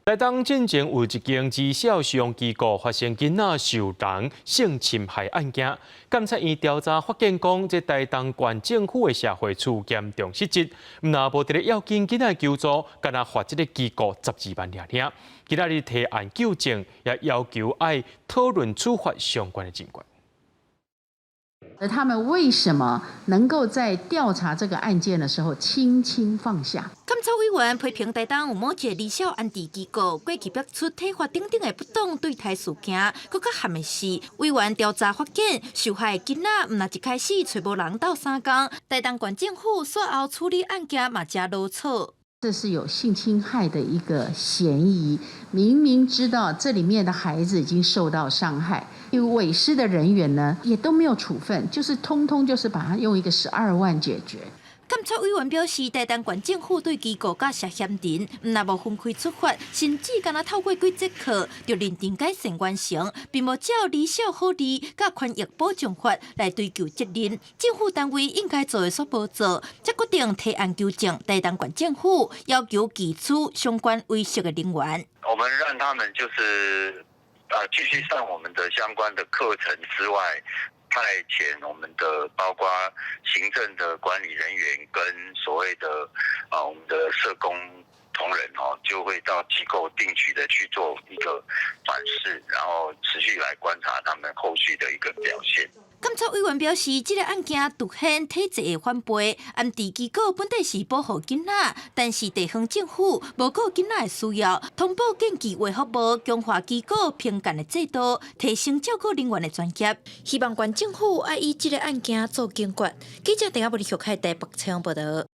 台東進前有一間兒少收容機構發生囡仔受人性侵害案件，監察院調查發現講，這台東縣政府的社會處嚴重失職，毋但無佇咧要緊囡仔求助，干焦罰這个機構12萬爾爾。今仔日提案糾正，也要求愛討論處罰相關的人員。而他們為什麼能夠在調查這個案件的時候輕輕放下？監察委員批評台東有某一个兒少安置機構過去爆出體罰等等的不當對待事件，閣較譀的是，委員調查發現受害囡仔毋但一開始揣無人鬥相共，台東縣政府煞後處理案件嘛誠囉嗦。這是有性侵害的一個嫌疑，明明知道這裡面的孩子已經受到傷害，有委施的人員呢，也都沒有處分，就是通通就是把它用一個12萬解決。監察委員表示，台東縣政府對機構佮涉嫌人，毋但無分開處罰，甚至干焦透過幾節課就認定改善完成，並無照兒少福利佮權益保障法來追究責任。政府單位應該做的煞無做，才決定提案糾正台東縣政府，要求移除相關委託的人員。我們讓他們就是啊繼續上我們的相關的課程之外，派遣我們的包括行政的管理人員跟所謂的啊我們的社工同仁哦，就會到機構定期的去做一個訪視，然後持續來觀察他們後續的一個表現。監察委員表示，這个案件凸顯體制的反背。安置機構本底是保護囡仔，但是地方政府無顧囡仔的需要，通報建計畫服務，強化機構評鑑的制度，提升照顧人員的專業。希望縣政府愛以這个案件做警覺。記者陳阿伯的台北採訪報道。